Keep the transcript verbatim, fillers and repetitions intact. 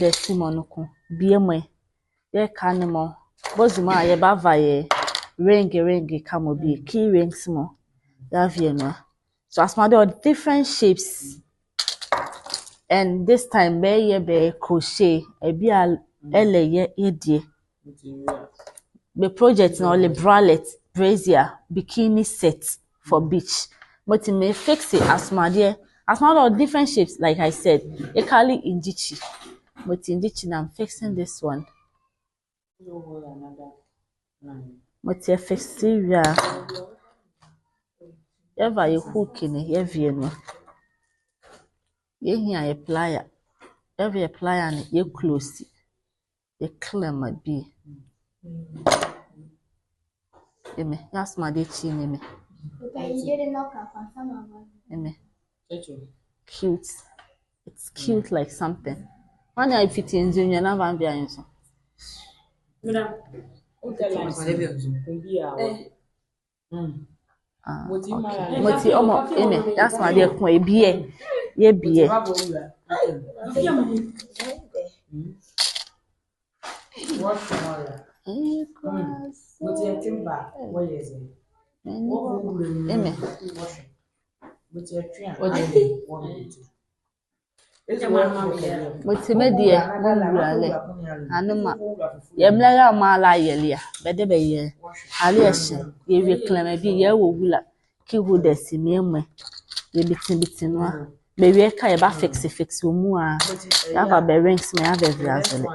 dɛsi mɔ noko, biemɔ ɛ, yɛka ne mɔ, bɔzuma a yɛbava yɛ ring, ring ka mɔ bie, key rings mɔ, yɛavie nu a. So asoma deɛ ɔde different shapes. And this time bɛyɛ bɛ crochet, ɛbie a ɛlɛyɛ yɛ deɛ. Bɛ project no ɔle bralette, brassiere, bikini set for beach. Mɔti me fix asomadeɛ, asomadeɛ ɔde different shapes, like I said. Yɛkali ngyikyi. Mɔti ngyikyi na I'm fixing this one. Mɔti yɛ fix wie a, yɛva yɛ hook ne yɛavie nu. Yɛhia yɛ plier. Yɛva yɛ plier ne yɛ close. Yɛklemɛ bie. Ɛmɛ, yɛ asomadeɛ kyi ne ɛmɛ. Ɛmɛ. Cute. It's cute like something. Nwane a fiti nzu nwa na van bia nso. Ah, okay. Mɔti ɔmɔ ɛmɛ, yɛ asomadeɛ ko ɛ bie. Yɛ bie. Ɛmɛ. Mɔti me deɛ, mewula lɛ. Anema. Yɛ mlɛ la mɔ ala yɛlea. Bɛdabɛ yɛ. Aleɛ hyɛ. Yɛwie klemɛ bie, yɛwɔ wula. Key holders ne ɛmɛ. Yɛbiti biti nu a. Bɛwie ka yɛba fix fix wɔ mu a. Yɛava bɛ rings mɔ yɛava ɛvi azɛlɛ.